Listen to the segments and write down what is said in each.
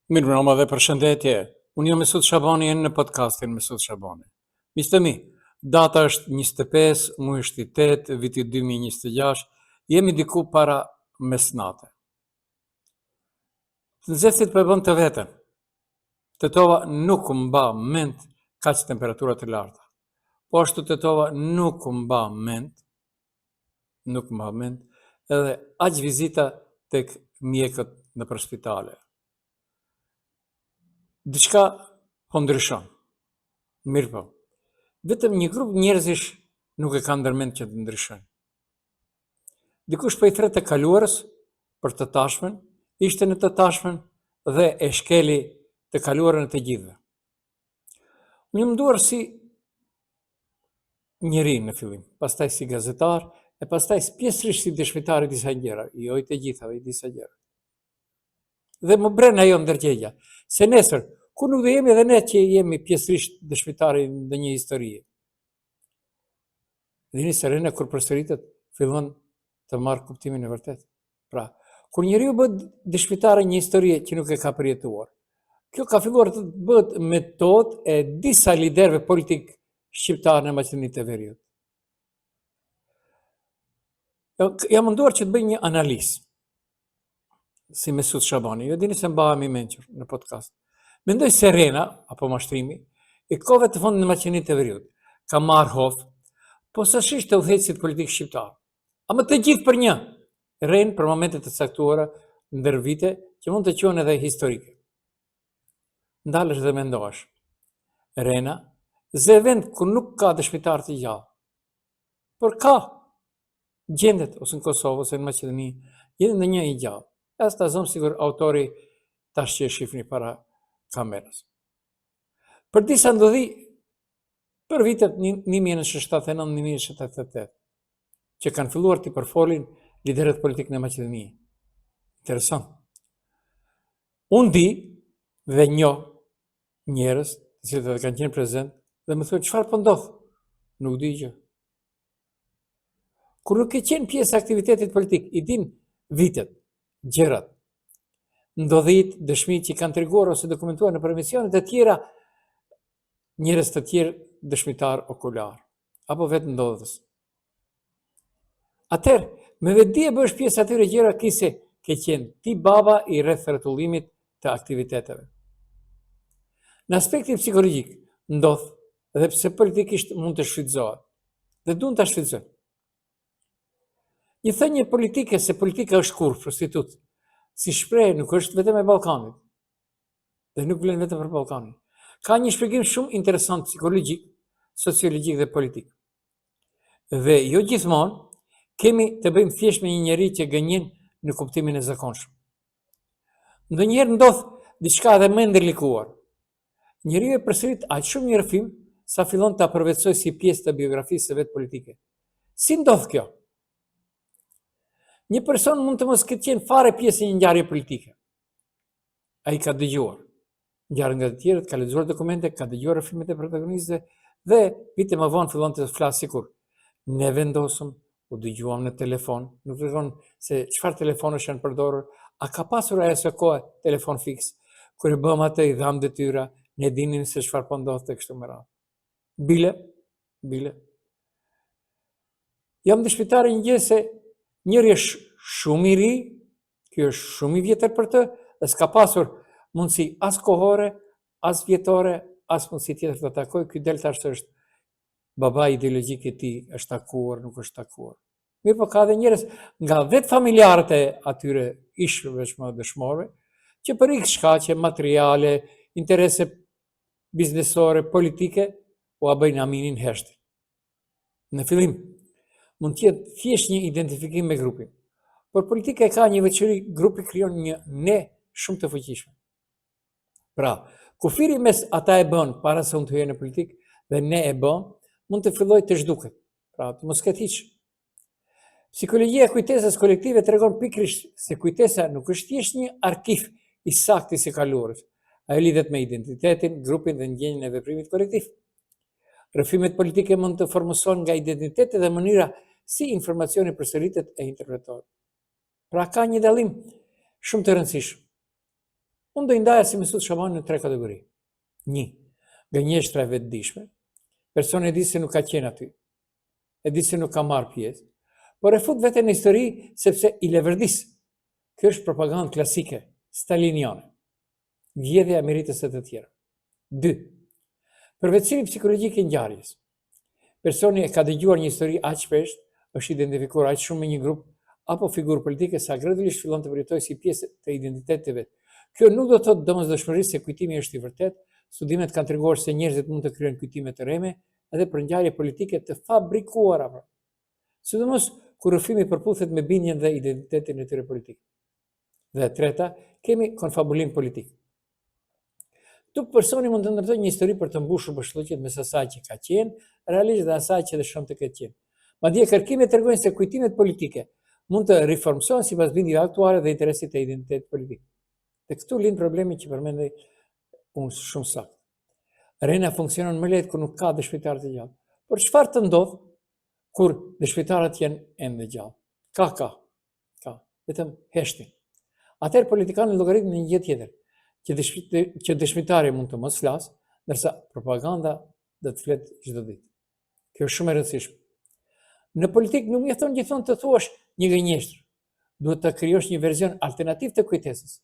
Mirëmbrëma dhe përshëndetje. Unë jam Mesut Shabani jeni në podcastin Mesut Shabani. Miqtë e mi, data është 25, muaji është i 8, viti 2026, jemi diku para mesnate. Të nxehtit po e bën të vetën. Tetova nuk mba mend kaq temperatura të larta. Po ashtu Tetova nuk mba mend, nuk mba mend edhe aq vizita tek mjekët nëpër spitale. Diçka po ndryshon. Mirëpo, vetëm një grup njerëzish nuk e kanë ndërmend që të ndryshojnë. Dikush po i thërret të kaluarës për të tashmen, ishte në të tashmen dhe e shkeli të kaluarën e të gjithëve. Unë jam munduar si njeri në fillim, pastaj si gazetar, e pastaj pjesërisht si dëshmitar i disa gjëra, jo i të gjithave, i disa gjëra. Dhe më bren ajo ndërgjegja, se nesër, ku nuk do jemi edhe ne që jemi pjesërisht dëshmitar i ndonjë historie. Dhe një serena kur përsëritet, fillon të marrë kuptimin e vërtetë. Pra, kur njeriu bëhet dëshmitar i një historie që nuk e ka përjetuar, kjo ka filluar të bëhet metodë e disa liderëve politikë shqiptarë në Maqedoni të Veriut. Jam munduar që të bëj një analizë si Mesut Shabani, ju e dini se mbahem i mençur në podcast. Mendoj se rrena, apo mashtrimi, i kohëve të fundit në Maqedoni të Veriut, ka marrë hov, posaçërisht te udhëheqësit politikë shqiptarë. Ama të gjithë për një, rrenë për momente të caktuara ndër vite që mund të quhen edhe historike. Ndalesh dhe mendohesh. Rrena zë vend ku nuk ka dëshmitarë të gjallë. Por ka gjendet ose në Kosovë ose në Maqedoni, gjendet ndonjë i gjallë. As ta zëmë sikur autori tash që e shifni para kamerës. Për disa ndodhi për vitet 1979-1988, që kanë filluar t'i përfolin liderët politikë në Maqedoni. Interesant. Unë di dhe njoh njerëz, të cilët edhe kanë qenë prezent dhe më thonë çfarë po ndodh? Nuk di gjë. Kur nuk ke qenë pjesë e aktivitetit politik, i din vitet, gjërat, ndodhitë, dëshmitë që kanë treguar ose dokumentuar nëpër emisione të tjera njerëz të tjerë dëshmitarë okularë apo vetë ndodhës. Atëherë, me vetëdije bëhesh pjesë e atyre gjëra kinse ke qenë ti baba i rrethrrotullimit të aktiviteteve. Në aspektin psikologjik, ndodh dhe pse politikisht mund të shfrytëzohet dhe duan ta shfrytëzojnë. Një thënie politike se politika është kurvë, prostitutë, si shprehje nuk është vetëm e Ballkanit, dhe nuk vlen vetëm për Ballkanin. Ka një shpjegim shumë interesant psikologjik, sociologjik dhe politik. Dhe jo gjithmonë kemi të bëjmë thjesht me një njeri që gënjen në kuptimin e zakonshëm. Ndonjëherë ndodh diçka edhe më e ndërlikuar. Njeriu e përsërit aq shumë një rrëfim sa fillon ta përvetësojë si pjesë të biografisë së vet politike. Si ndodh kjo? Një person mund të mos ketë qenë fare pjesë e një ngjarje politike. Ai ka dëgjuar ngjarje nga të tjerët, ka lexuar dokumente, ka dëgjuar rrëfimet e protagonistëve dhe vite më vonë fillon të flasë sikur ne vendosëm, u dëgjuam në telefon, nuk tregon se çfarë telefonësh janë përdorur, a ka pasur ai aso kohe telefon fiks, kur e bëmë atë i dhamë detyra, ne dinim se çfarë po ndodhte kështu me radhë. Bile, bile. Jam dëshmitar i një gjë se njëri është shumë i ri, ky është shumë i vjetër për të dhe s'ka pasur mundësi as kohore, as vjetore, as mundësi tjetër ta takojë, ky del tash se është baba ideologjik i tij, është takuar, nuk është takuar. Mirëpo ka dhe njerëz nga vetë familjarët e atyre ish veçmë dëshmorëve, që për iks shkaqe, materiale, interese biznesore, politike, ua bëjnë aminin heshtin. Në fillim, mund të jetë thjesht një identifikim me grupin, por politika e ka një veçori, grupi krijon një ne shumë të fuqishme. Pra, kufiri mes ata e bënë para se unë të hyja në politikë dhe ne e bëmë, mund të fillojë të zhduket. Pra, të mos ketë hiç. Psikologjia e kujtesës kolektive tregon pikërisht se kujtesa nuk është thjesht një arkiv i saktë i së kaluarës. Ajo lidhet me identitetin, grupin dhe ndjenjën e veprimit kolektiv. Rrëfimet politike mund të formësohen nga identiteti dhe mënyra si informacioni përsëritet e interpretohet. Pra ka një dallim shumë të rëndësishëm. Unë do i ndaja si Mesut Shabani në tre kategori. Një, gënjeshtra e vetëdijshme. Personi e di se nuk ka qenë aty. E di se nuk ka marrë pjesë, por e fut veten në histori sepse i leverdis. Kjo është propagandë klasike, staliniane. Vjedhja e meritës së të tjerëve. 2. Përvetësimi psikologjik i ngjarjes. Personi e ka dëgjuar një histori aq shpesh, është identifikuar aq shumë me një grup apo figurë politike sa gradualisht fillon të përjetojë si pjesë të identitetit të vet. Kjo nuk do të thotë domosdoshmërisht se kujtimi është i vërtetë, studimet kanë treguar se njerëzit mund të krijojnë kujtime të rreme edhe për ngjarje politike të fabrikuara. Pra. Sidomos kur rrëfimi përputhet me bindjen dhe identitetin e tyre politik. Dhe e treta, kemi konfabulim politik. Këtu personi mund të ndërtojë një histori për të mbushur boshllëqet mes asaj që ka qenë realisht dhe asaj që dëshiron të ketë qenë. Madje kërkimet tregojnë se kujtimet politike mund të riformësohen sipas bindjeve aktuale dhe interesit të identitetit politik. Dhe këtu lind problemi që përmenda unë shumë saktë. Rrena funksionon më lehtë kur nuk ka dëshmitarë të gjallë. Por çfarë të ndodhë kur dëshmitarët janë ende gjallë? Ka, ka. Ka, vetëm heshtin. Atëherë politikanët llogaritin në një gjë tjetër, që, dëshmi, që dëshmitari mund të mos flasë, ndërsa propaganda do të flet çdo ditë. Kjo është shumë e rëndësishme. Në politikë nuk mjafton gjithmonë të thuash një gënjeshtër. Duhet të krijosh një version alternativ të kujtesës.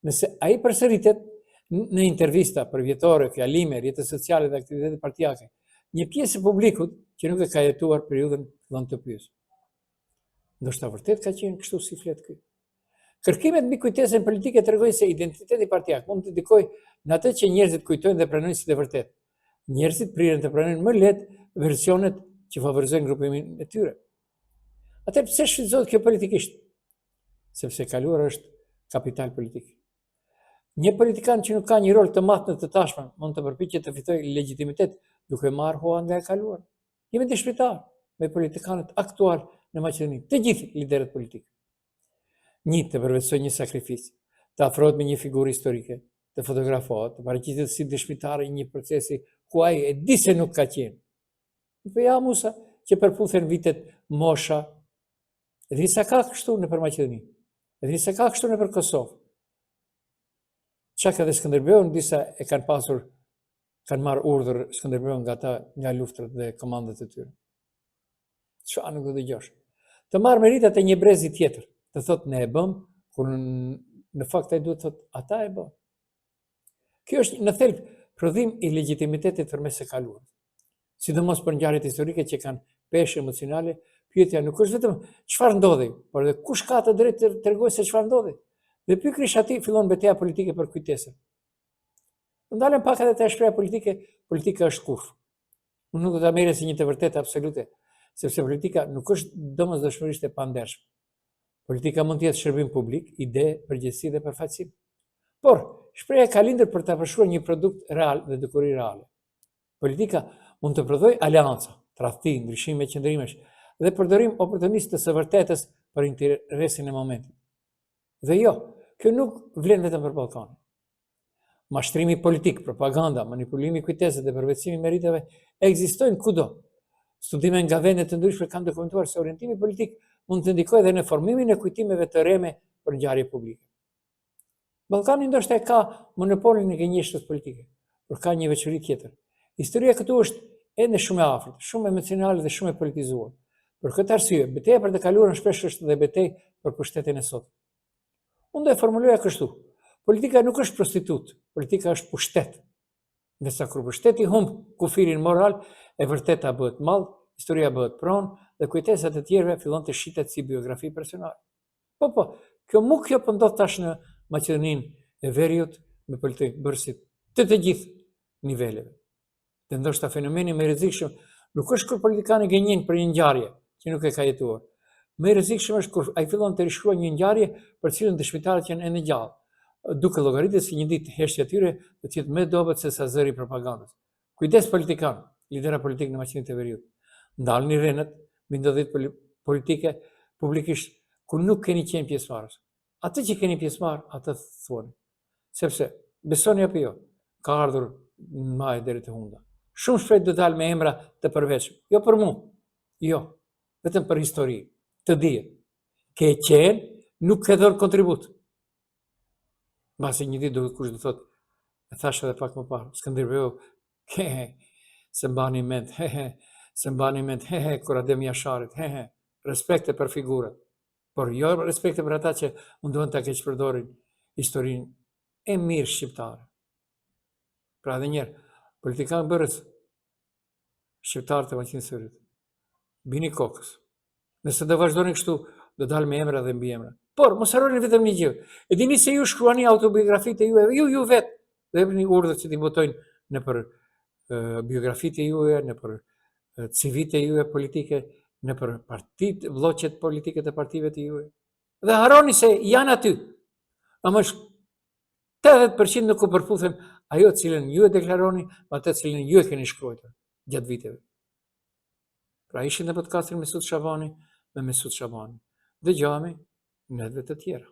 Nëse ai përsëritet në intervista, përvjetore, fjalime, rrjete sociale dhe aktivitete partiake, një pjesë e publikut që nuk e ka jetuar periudhën fillon të pyesë. Ndoshta vërtet ka qenë kështu si flet ky. Kërkimet mbi kujtesën politike tregojnë se identiteti partiak mund të ndikojë në atë që njerëzit kujtojnë dhe pranojnë si të vërtetë. Njerëzit priren të pranojnë më lehtë versionet që favorizojnë grupimin e tyre. Atëherë pse shfrytëzohet kjo politikisht? Sepse e kaluara është kapital politik. Një politikan që nuk ka një rol të madh në të tashmen mund të përpiqet të fitojë legjitimitet duke marrë hua nga e kaluara. Jemi dëshmitarë me politikanët aktualë në Maqedoni, të gjithë liderët politikë. Një të përvetësojë një sakrificë, të afrohet me një figurë historike, të fotografohet, të paraqitet si dëshmitar i një procesi ku ai e di se nuk ka qenë. Po ja Musa, që përputhen vitet mosha, e di sa ka kështu nëpër Maqedoni, e di sa ka kështu nëpër Kosovë. Çka edhe Skënderbeun disa e kanë pasur kanë marrë urdhër Skënderbeu nga ta, nga luftrat dhe komandat e tyre. Çfarë nuk do të dëgjosh? Të marrë meritat e një brezi tjetër, të thotë ne e bëmë, kur në fakt ai duhet të thotë ata e bënë. Kjo është në thelb prodhim i legjitimitetit përmes së kaluarës. Sidomos për ngjarjet historike që kanë peshë emocionale, pyetja nuk është vetëm çfarë ndodhi, por edhe kush ka të drejtë të tregojë se çfarë ndodhi. Dhe pikërisht aty fillon beteja politike për kujtesën. Do ndalem pak edhe te shprehja politike, politika është kurth. Unë nuk do ta merrja si një të vërtetë absolute, sepse politika nuk është domosdoshmërisht e pandershme. Politika mund të jetë shërbim publik, ide, përgjegjësi dhe përfaqësim. Por, shprehja ka lindur për ta përshkruar një produkt real dhe dukuri reale. Politika mund të prodhojë aleanca, tradhti, ndryshime qëndrimesh dhe përdorim oportunist të së vërtetës për interesin e momentit. Dhe jo, kjo nuk vlen vetëm për Ballkanin. Mashtrimi politik, propaganda, manipulimi i kujtesës dhe përvetësimi i meritave ekzistojnë kudo. Studime nga vende të ndryshme kanë dokumentuar se orientimi politik mund të ndikojë edhe në formimin e kujtimeve të rreme për ngjarje publike. Ballkani ndoshta e ka monopolin e gënjeshtrës politike, por ka një veçori tjetër. Historia këtu është ende shumë e afërt, shumë emocionale dhe shumë e politizuar. Për këtë arsye, beteja për të kaluarën shpesh është dhe betejë për pushtetin e sotëm. Unë do e formuloja kështu. Politika nuk është prostitutë, politika është pushtet. Ndërsa kur pushteti humb kufirin moral, e vërteta bëhet mall, historia bëhet pronë dhe kujtesa e të tjerëve fillon të shitet si biografi personale. Po, po, kjo mu kjo po ndodh tash në Maqedoninë e Veriut me politikëbërësit të të gjithë niveleve. Dhe ndoshta fenomeni më i rrezikshëm nuk është kur politikani gënjen për një ngjarje që nuk e ka jetuar. Më i rrezikshëm është kur ai fillon të rishkruajë një ngjarje për të cilën dëshmitarët janë ende gjallë, duke llogaritur se një ditë heshtja e tyre do të jetë më e dobët se sa zëri i propagandës. Kujdes politikanë, lidera politikë në Maqedoninë e Veriut. Ndalni rrenat mbi ndodhitë politike publikisht ku nuk keni qenë pjesëmarrës. Atë që keni pjesëmarrë, atë thuani. Sepse, besoni apo jo, ka ardhur në majë deri te hunda. Shumë shpejt do dalë me emra të përveçëm. Jo për mu, jo, vetëm për histori, të dihet. Ke qenë, nuk ke dhënë kontribut. Mbase një ditë do kush do thotë, e thashë edhe pak më parë, Skënderbeu, he he, s'e mbani mend, he he, s'e mbani mend, he he, kur Adem Jasharit, he he, respekte për figurat, por jo respekte për ata që mundohen ta keqpërdorin historinë e mirë shqiptare. Pra edhe njëherë, politikanbërës shqiptarë të Maqedonisë së Veriut, bini kokës. Nëse do vazhdoni kështu, do dal me emra dhe mbiemra. Por, mos harroni vetëm një gjë. E dini se ju shkruani autobiografitë e juaja, ju ju vetë, dhe jepni urdhër që t'i botojnë nëpër biografitë e juaja, nëpër CV-të e juaja politike, nëpër partitë, blloqet politike të partive të juaja. Dhe harroni se janë aty. Ama është 80% nuk u përputhen ajo cilën ju e deklaroni, me atë cilën ju e keni shkruar gjatë viteve. Pra ishit në podcastin Mesut Shabani me Mesut Shabani. Dëgjohemi netëve të tjera.